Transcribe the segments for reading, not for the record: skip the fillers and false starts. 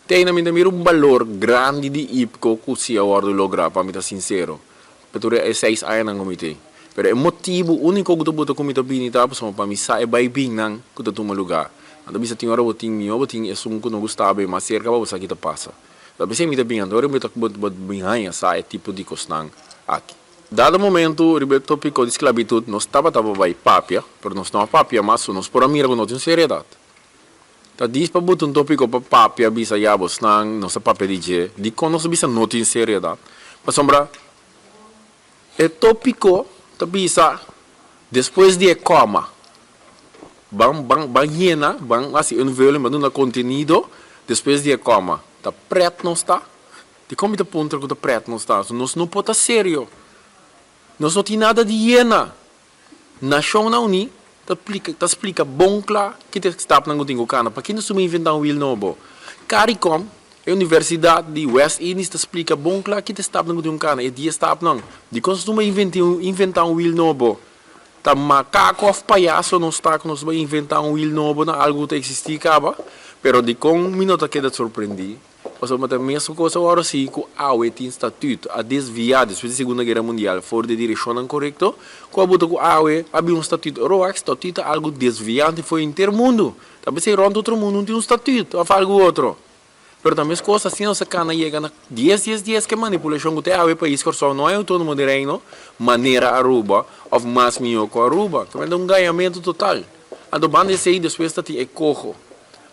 Te ainda mi ta mira un balor grandi di IPKO ku si a wòrdu lográ, pa mi ta sinsero. Pa tur e seis añanan ku mi tin. Pero e motibu úniko ku ta buta ku mi ta bini ta pasobra pa mi sa e baibinnan ku ta tuma lugá. Nan ta bisa tin ora bo tin mihó bo tin esun ku no gusta bo e mas serka pa bo sa ki ta pasa. Ta p'esei mi ta bin anto ora mi ta bin haña sa e tipo di kosnan aki. Dado momento riba e tópiko di sklabitut nos tabata pa bai papia, pero nos no a papia mas, so nos por a mira ku no tin seriedat. Ta dis pa buta un tópiko pa papia bisa ya bosnan nos a papia di dje, dikon nos a bisa no tin seriedat? Pasobra e tópiko ta bisa despues di e kòma, ban ban ban yena, ban hasi invulling, ban duna kontenido despues di e kòma. Ta prèt nos ta? Dikon mi ta puntra ku ta prèt nos ta? Nos no por ta serio. Nos no tin nada di yena. Nashonnan Uní ta plika ta splika bon kla ki ta e stapnan ku tin ku kana. Pakí nos tuma inventá un wil nobo? Caricom, e universidat di West Indies ta splika bon kla ki ta e stapnan ku tin ku kana, e dies stapnan. Dikon nos tuma inventí un inventá un wil nobo? Ta makako òf payaso nos ta ku nos bai inventá un wil nobo na algu ku ta eksistí kaba? Pero dikon mi no ta keda sorprendí? Pasobra ta mesun kos awor si ku awe tin statut a desviá despues di Segunda Guera Mundial for di e direkshonnan korekto, ku a buta ku awe a bin un statut roak. Statut ta algu desviante for henter mundu. Ta p'esei rònt otro mundu no tin un statut òf algu otro. Pero ta mes kos asina nos a kana yega na dies dies dies ku e manipulashon ku te awe pais Kòrsou no a outónomo di Reino manera Aruba òf mas mihó ku Aruba. Ta un gañamentu total. Anto banda esei despues ta tin e koho.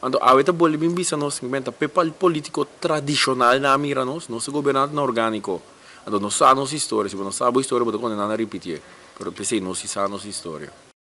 Anto awe ta bolbe bin bisa nos simplemente ta p'e politico tradicional nan a mira nos, nos ta gobernante nan organico. Anto nos sa nos historia, si bo no sa bo historia bo ta condena na ripitié, pero p'esei nos si sa nos historia.